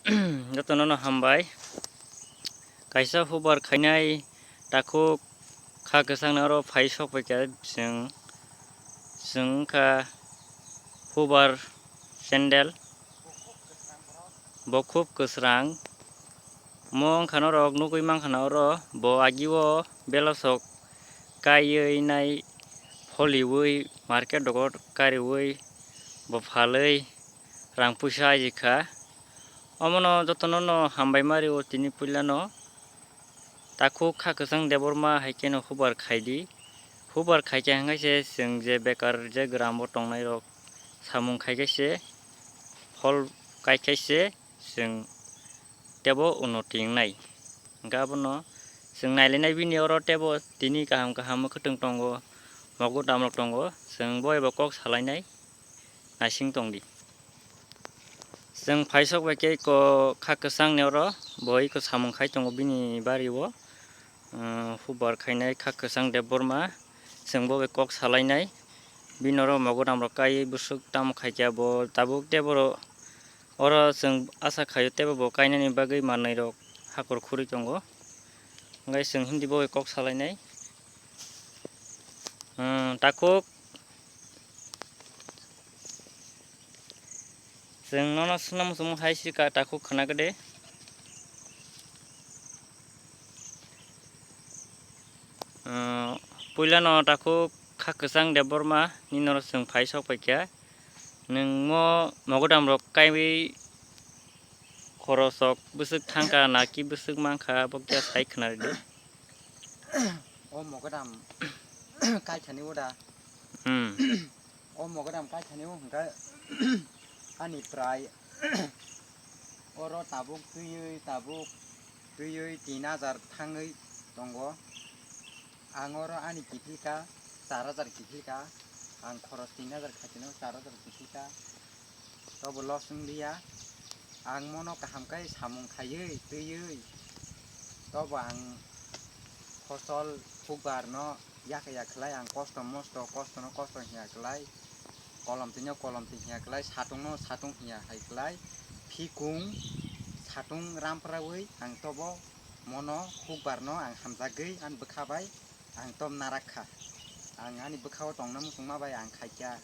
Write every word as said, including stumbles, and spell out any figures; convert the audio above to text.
Jotono no hambai. Kaisa hubar khainai takhuk kha kwchangni oro phai sok paikha chwng, chwng wngkha hubar sandal. Bo khub kwsrang. Mo wngkha norok nugwi mankha na oro, bo agio belosok kaiwi nai pholiwi market dogo kariwi bo phalwi rang puisa ajikha. Omono jotono no hambai ma rio tini puilano. Takhuk kha kwchang Debbarma hai kheno hubar khaidi. Hubar khaikha hwnkhe se chwng je bekar je gramo tongnairok samung khaikhe se phol kaikhe se chwng tebo unnoti wngnai. Hwnkhe abono chwng nailainai bini oro tebo tini kaham kaham mwkhwtwng tongo, mogodamrok tongo, chwng bo ebo kok salainai. Naising tongdi. Chwng phaisok bai khe ko kha kwchangni oro bo iko samung khai tongo bini bario. Umm, hubar khainai kha kwchang Debbarma. Chwng bo bai kok salainai. Bini oro mogodamrok kaiwi bwswk tamo khaikha bo tabuk tei borok oro chwng asa khaio teibo bo kainani bagwi manwirok hakor khurwi tongo. Hwnkhe chwng hindi bo bai kok salainai. Umm, takhuk. Chwng nono swngna muchungma hai se ka takhuk khna khe de. Umm, puilano takhuk kha kwchang Debbarma nini oro chwng phai sok paikha. Nwng mo mogodamrok kaiwi khorosok bwswk thangkha naki bwswk mankha abo khe sai khna rwdi. O mogodam kaithani o da. Hmm. O mogodam kaithani o hwnkhe ani prai oro tabuk twiwi tabuk twiwi tin hajar thangwi tongo. Ang oro ani kiphilka char hajar kiphilka, ang khoros tin hajar khaitino char hajar kiphilka. Tobo loss wng liya. Ang mono kaham khe samung khaiwi twiwi tobo ang phosol hukbar no yakha ya khlai, ang kosto mosto, kosto no kosto hiya khlai, kolom twi no kolom twi hiya khlai, satung no satung hiya hai khlai, phikung satung ramprawi ang tobo mono hukbar no ang hamjagwi ani bwkha bai ang tom narak kha. Ang ani bwkha o tongna muchungma bai ang khaikha.